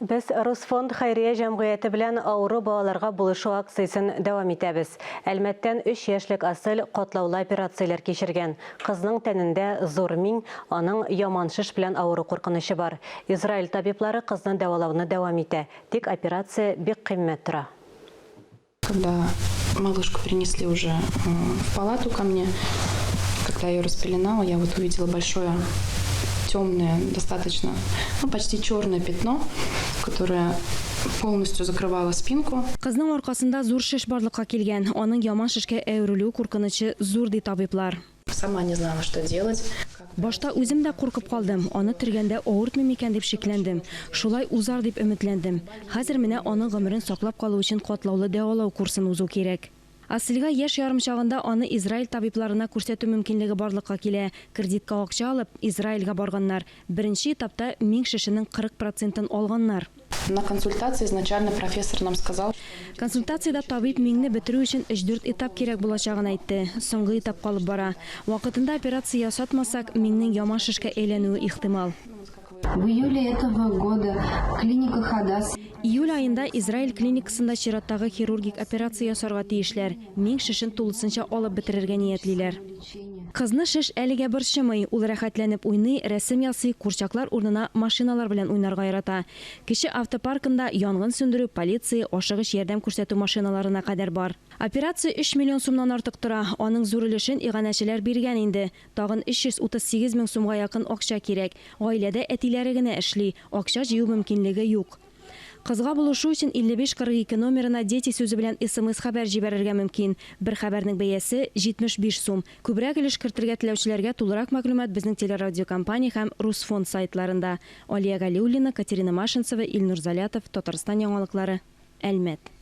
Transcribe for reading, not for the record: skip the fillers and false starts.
Без Русфонд хәйрия җәмгыяте белән авыру балаларга булышу акциясен дәвам итәбез. Әлмәттән өч яшьлек Асель катлаулы операцияләр кичергән. Кызның тәнендә зур миң, аның яман шеш белән авыру куркынычы бар. Израиль табиблары кызны дәвалауны дәвам итә, тик операция бик кыйммәт тора. Когда малышку принесли уже в палату ко мне, когда я ее распеленала, я вот увидела большое темное, достаточно, ну, почти черное пятно, которое полностью закрывало спинку. Кызның аркасында зур шеш барлыкка килгән. Аның яман шешкә әверелү куркынычы зур, ди табиблар. Сама не знала, что делать. Башта үзем дә куркып калдым, аны төргәндә авыртмый микән дип шикләндем. Шулай узар дип өметләндем. Хәзер менә аның гомерен саклап калу өчен катлаулы дәвалау курсын узу кирәк. Асельгә яшь ярым чагында аны Израиль табибларына күрсәтү мөмкинлеге барлыкка килә. Кредитка акча алып, Израильгә барганнар. Беренче этапта миң шешенең 40 процентын алганнар. На консультации изначально профессор нам сказал. Консультациядә табиб миңне бетерү өчен өч-дүрт этап кирәк булачагын әйтте. Соңгы этап калып бара. Вакытында операция ясатмасак, миңнең яман шешкә әйләнүе ихтимал. В июле этого года клиника Хадас. Июль аенда Израиль клиникасында чираттагы хирургик операция ясарга тиешләр. Миң шешен тулысынча алып бетерергә ниятлиләр. Кызны шеш әлегә борчымый. Ул рәхәтләнеп уйный, рәсем ясый, курчаклар урынына машиналар белән уйнарга ярата. Кече автопаркында янгын сүндерү, полиция, ашыгыч ярдәм күрсәтү машиналарына кадәр бар. Операция өч миллион сумнан артык тора. Аның зур өлешен иганәчеләр биргән инде. Тагын 338 мең сумга якын акча кирәк. Гаиләдә әтиләре генә эшли, акча җыю мөмкинлеге юк. Кызга булышу өчен 55 42 номерына Дети сүзе белән смс-хәбәр җибәрергә мөмкин. Бер хәбәрнең бәясе, 75 сум. Күбрәк өлеш кертергә теләүчеләргә тулырак мәгълүмат безнең телерадиокомпания һәм Русфонд сайтларында. Алия Галиуллина, Катерина Машинцева, Илнур Залятов, Татарстан яңалыклары, Әлмәт.